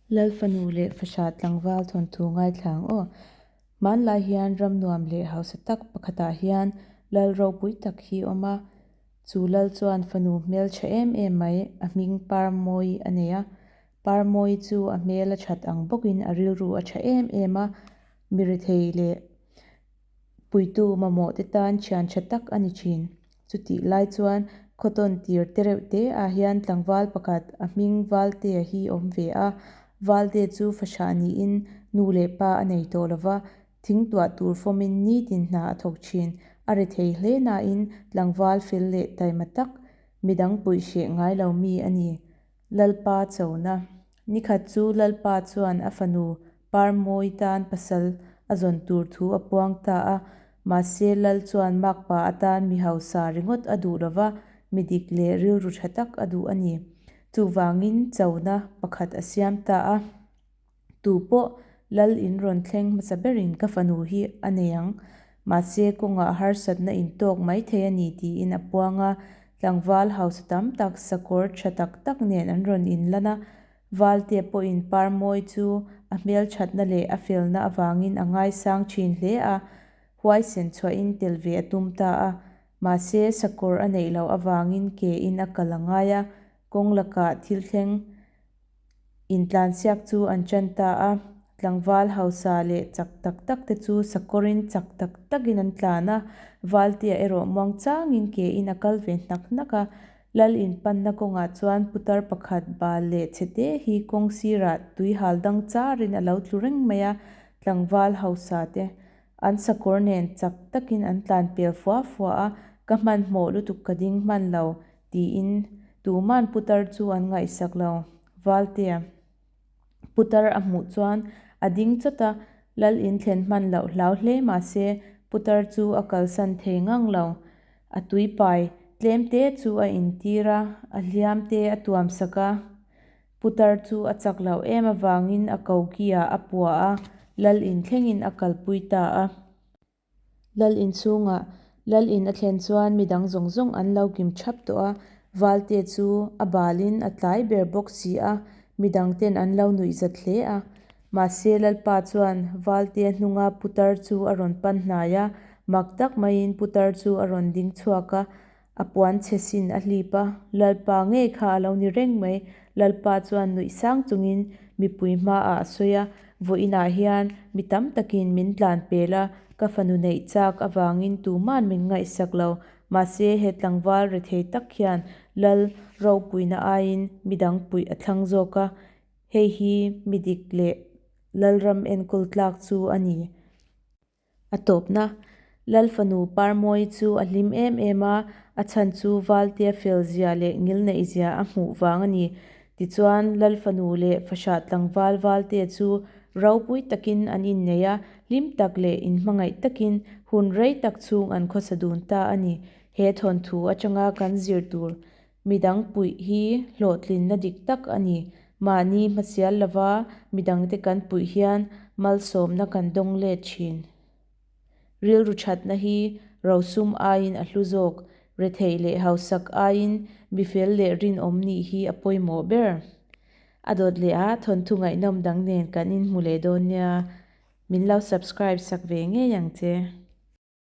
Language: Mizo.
Lal fanu leh fahrah tlangval thawnthu ngaithla ang aw. Hmanlai hian ram nuam leh hausa tak pakhatah hian lal ropui tak hi a awm a. Chu lal chuan fanu hmeltha em em mai a hming Parmawi a nei a. Parmawi chu a hmel a that ang bawkin a rilru a tha em em a, mi rethei leh puitu mamawh te tan thian tha tak a ni thin. Chutih lai chuan khawtawn tir te reuh te ah hian tlangval pakhat a hming Valtea hi a awm ve a, Valtea chu fahrah niin nu leh pa a nei tawh lova, thing tuah tur fawmin nitin hna a thawk thin. A rethei hle nain tlangval fel leh taima tak midang puih hreh ngai lo mi a ni. Lalpa chona. Nikhat chu Lalpa chuan a fanu Parmawi tan pasal a zawn tur thu a puang ta a, mahse Lal chuan makpa atan mi hausa ringawt a duh lova, mi dik leh rilru tha tak a duh a ni. Chuvangin chona pakhat a siam ta a. Tu pawh Lal in rawn thleng hmasa berin ka fanu hi a nei ang. Mahse kawngah harsatna in tawk mai thei a ni tiin a puang a, tlangval hausa tam tak sakawr tha tak tak nen an rawn inlan a, Valtea pawhin Parmawi chu a hmelthatna leh a felna avangin a ngaisang thin hle a, huaisen chhuahin tel ve a tum ta a. Mahse sakawr a neih loh avangin ke in a kal a ngai a, kawng lakah thil thleng Intlansiak chu an ṭan ta a, tlangval hausa leh chak tak tak te chu sakawrin chak tak takin an tlan a, Valtea erawh muangchangin ke in a kal ve hnak hnak a. Lal inpanna kawngah chuan putar pakhat bal leh chhe te hi kawng sirah tui hal dang charin a lo tlu reng mai a, tlangval hausa te an sakawr nen chak takin an tlan pel fua fua a, Ka hmanhmawh lutuk ka ding hman lo, Tiin tuman putar chu an ngaihsak lo. Valtea putar a hmuh chuan a ding chawt a, lal in thlen hman loh hlau hle mahse putar chu a kalsan thei ngang lo. A tuipai tlem te chu a intir a, a hliam te a tuam sak a. Putar chu a chak loh em avangin a koki ah a pua a, lal in thlengin a kalpui ta a. Lal in chhungah Lal in a thlen chuan mi dang zawng zawng an lo kim thap tawh a, Valte chu a balin a tlai ber bawk si a, mi dang ten an lo nuih zat hle a. Mahse Lalpa chuan Valte hnunga putar chu a rawn pan hnai a, mak tak maiin putar chu a rawn ding chhuak a, A puan chhe sin a hlip a, Lalpa ngei kha a lo ni reng mai. Lalpa chuan nuih sang chungin mipui hmaah a sawi a, Vawiinah hian mi tam takin min tlan pel a, ka fanu neih chak avangin tuman min ngaihsak lo. Mahse, he tlangval rethei tak hian Lal ropuina aiin midang puih a thlang zawk a, hei hi mi dik leh Lalram enkawl tlak chu a ni. A tawpna, Lal fanu Parmawi chu a hlim em em a, a chhan chu Valtea fel zia leh ngilneih zia a hmuh vang a ni. Tichuan, Lal fanu leh fahrah tlangval Valtea chu ropui takin an innei a, hlim tak leh inhmangaih takin hun rei tak chhung an khawsa dun ta a ni. He thawnthu atanga kan zir tur Midang puih hi hlawhtlinna dik tak a ni. Mahni hmasial lova midangte kan puih hian malsawmna kan dawng let thin. Rilru thatna hi rosum aiin a hlu zawk, retheih leh hausak aiin mifel leh rinawm nih hi a pawimawh ber. A dawt leh a thawnthu ngaihnawm dang nen kan inhmu leh dawn nia. Min lo subscribe sak ve ngei ang che.